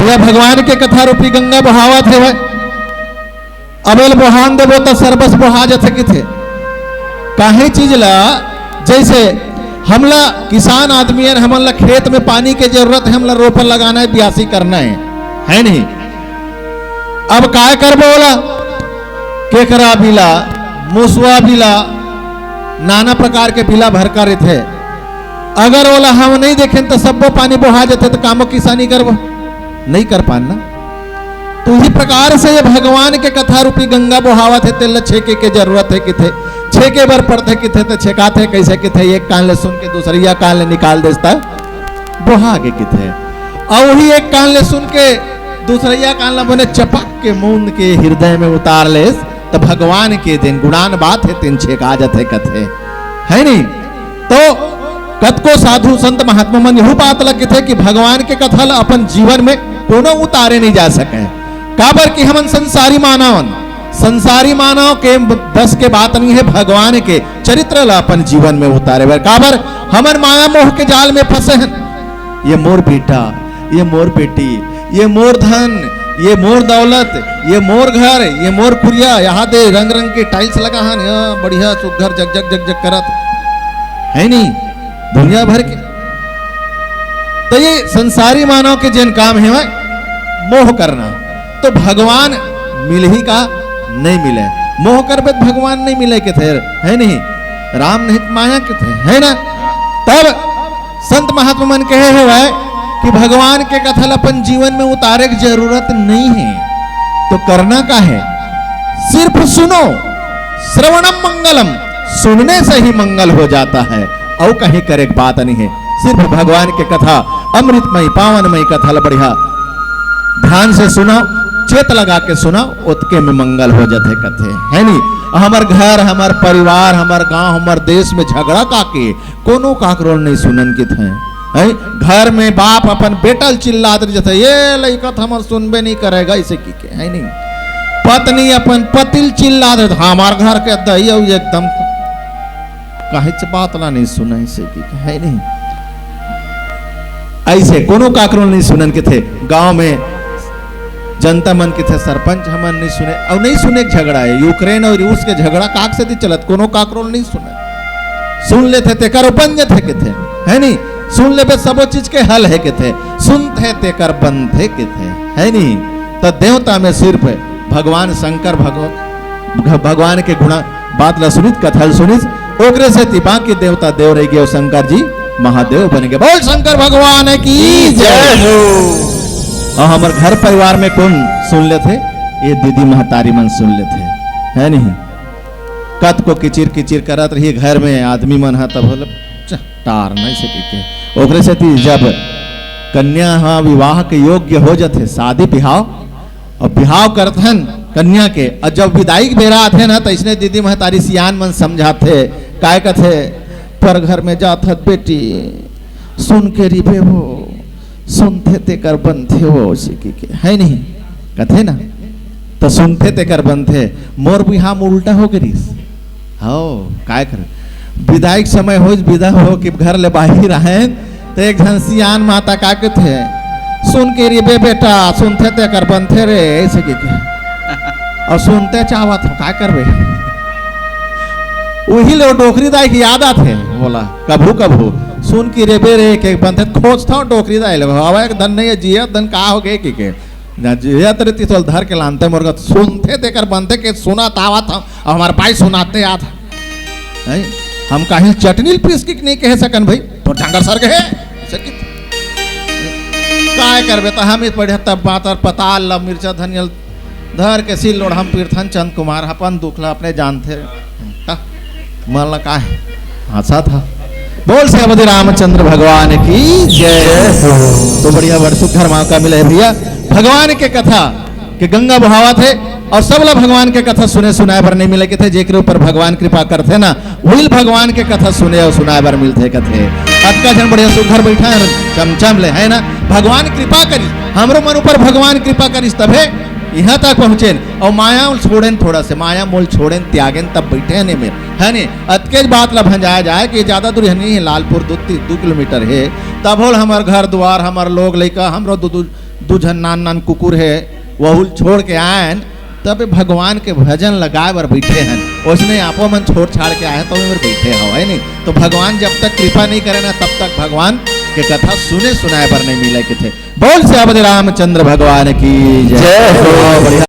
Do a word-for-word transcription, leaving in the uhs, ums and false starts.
ये भगवान के कथा रूपी गंगा बहावत हे भाई। अब एला बोहान देबो त सरबस बोहा जथे किथे। काहे चीज ला, जैसे हमला किसान आदमी हन, हमन ला खेत में पानी के जरूरत हे, हमला रोपन लगाना हे, बियासी करना हे, हे नहीं? अब काय करबो ओला? केकरा बिला, मुसवा बिला, नाना प्रकार के बिला भरका रहिथे। अगर ओला हम नहीं देखेन त सब्बो पानी बोहा जथे, त कामो किसानी करबो? नहीं कर पान ना। तो इही प्रकार से ये भगवान के कथा रूपी गंगा बोहावत हे, तेल छेके के जरूरत हे किथे, छेके बर पड़थे किथे, त छेकाथे कैसे किथे, एक कान ले सुन के दूसरिया कान ले निकाल देस त बोहा गे किथे। अउ वही एक कान ले सुन के दूसरिया कान ला बने चपक के मूंद के हृदय में उतार लेस, त भगवान के जेन गुणान बात हे, तेन छेका जथे कथे, हे नहीं? तो कतको साधु संत महात्मा मन यहू बात ला किथे कि भगवान के कथा ला अपन जीवन में कोनो उतारे नहीं जा सके। काबर कि हमन संसारी मानव हन, संसारी मानव के बस के बात नहीं हे भगवान के चरित्र ला अपन जीवन में उतारे बर। काबर हमन माया मोह के जाल में फंसे हन। ये मोर बेटा, ये मोर बेटी, ये मोर धन, ये मोर दौलत, ये मोर घर, ये मोर कुरिया, यहाँ दे रंग रंग के tiles लगा हन, यहाँ बढ़िया सुघर जग जग जग जग करत, हे नहीं? दुनिया भर के। तो ये संसारी मानव के जेन काम हे, वह मोह करना। तो भगवान मिलही का? नहीं मिले। मोह करबे त भगवान नहीं मिले किथे, हे नहीं? राम नहीं त माया किथे, हे ना? तब संत महात्मा मन कहे हवय कि भगवान के कथा ल अपन जीवन में उतारे के जरूरत नहीं हे, तो करना का हे? सिर्फ सुनो, श्रवणम मंगलम, सुनने से ही मंगल हो जाता है, अउ कहीं करे के बात नहीं हे। सिर्फ भगवान के कथा, अमृतमय पावनमय कथा ल बढ़िया ध्यान से सुनव, चेत लगा के सुनव, ओतके में मंगल हो जथे कथे, हे नी? हमर घर, हमर परिवार, हमर गांव, हमर देश में झगड़ा काके कोनो काकरो ल नहीं सुनन किथे, हे? घर में बाप अपन बेटा ल चिल्लात रहिथे, "ये लइका त हमर सुनबे नहीं करेगा," ऐसे की के, हे नहीं? पत्नी अपन पति ल चिल्लात रहिथे, "हमर घर के दई अउ एकदम काहेच बात ला नहीं सुनय," ऐसे की के, हे नहीं? ऐसे कोनो काकरो ल नहीं सुनन किथे। गांव में जनता मन किथे, "सरपंच हमन नहीं सुने," अउ नहीं सुने के झगड़ा हे। यूक्रेन अउ रूस के झगड़ा काक सेती चलत, कोनो काकरो ल नहीं सुने। सुन लेथे तेकर बन जथे किथे, हे नहीं? सुन लेबे सबो चीज के हल हे किथे, सुनथे तेकर बनथे किथे, हे नहीं? त देवता में सिर्फ भगवान शंकर भगव-, भग-, भगवान के गुणा बात ला सुनिस, कथा ल सुनिस, ओकरे सेती बाकी देवता देव रहि गे अउ शंकर जी महादेव बन गे। बोल शंकर भगवान की जय। जय हो। अउ हमर घर परिवार में कोन सुन लेथे? ये दीदी महतारी मन सुन लेथे, हे नहीं? कतको किचिर किचिर करत रही घर में आदमी मन ह, तब बोले, "च, टार नहीं से," कहिके। ओकरे सेती जब कन्या ह विवाह के योग्य हो जथे, शादी बिहाव, अउ बिहाव करत हन कन्या के, अउ जब विदाई के बेरा आथे ना, त इसने दीदी महतारी सियान मन समझाथे, काय कथे, "पर घर में जात हत बेटी, सुन के रिबे हो, सुनथे तेकर बनथे हो," ऐसे कहिके, हे नहीं? कथे ना, त सुनथे तेकर बनथे। मोर बिहाव में उल्टा हो गे रिहिस। हव, काय करे? विदाई के समय होइस, विदा हो के घर ले बाहिर आएन, त एक झन सियान माता का कथे, "सुन के रिबे बेटा, सुनथे तेकर बनथे रे," ऐसे कहिके। अउ सुनते चावत हो, काय करबे? उही ले वो डोकरी दाई के याद आथे मोला, कभू कभू। "सुन के रिबे रे, के बनथे," खोजथव डोकरी दाई ले, "हवा एक धन नहीं हे, जिया धन का हो गे," कहिके। ना जियत रहितिस त धर के लानते मोर गा, सुनथे तेकर बनथे के सुनत आवत हव, अउ हमर बाई सुनाते आत हे। हैं? हम काहिल चटनी ल पीस के नहीं कहे सकन भई, तोर जांगर सर गे हे, सकित। काय करबे त हम ही पढ़े तब बात अउ पताल ल मिर्चा धनिया ल धर के सिल लोढ़ा म पीरथन चंद कुमार अपन दुख ल अपने जानथे। का? मन ला का हे? हंसत ह। बोल श्री अवधि रामचंद्र भगवान की जय। तो बढ़िया बड़ सुघर मौका मिले हे भैया, भगवान के कथा के गंगा बहावत हे अउ सब ला भगवान के कथा सुने सुनाए बर नहीं मिले कथे, जेकरे ऊपर भगवान कृपा करथे ना, उही ल भगवान के कथा सुने अउ सुनाए बर मिलथे कथे। अतका झन बढ़िया सुघर बइठा हे चमचम ले, हे ना? भगवान कृपा करिस, हमरो मन ऊपर भगवान कृपा करिस तभे इहां तक पहुंचेन। अउ माया ल छोड़ेन थोड़ा से, माया मोह ल छोड़ेन, त्यागेन, तब बइठे हन ए मेर, हे ने? अतकेच बात ला भंजाया जाए कि जादा दूर नहीं हे, लालपुर दू, ती-, दू किलोमीटर हे, तभो ल हमर घर दुवार, हमर लोग लइका, हमरो दू, दू दू झन नान नान कुकुर हे, वहू ल छोड़ के आयन, तब भगवान के भजन ल गाय बर बैठे हन। ओसने आपो मन छोड़ छाड़ के आए हन, तो एमेर बैठे हव, है नहीं? तो भगवान जब तक कृपा नहीं करे ना, तब तक भगवान के कथा सुने सुनाए बर नहीं मिले, कथे। बोल सियापति रामचंद्र भगवान की जय। जय हो। बढ़िया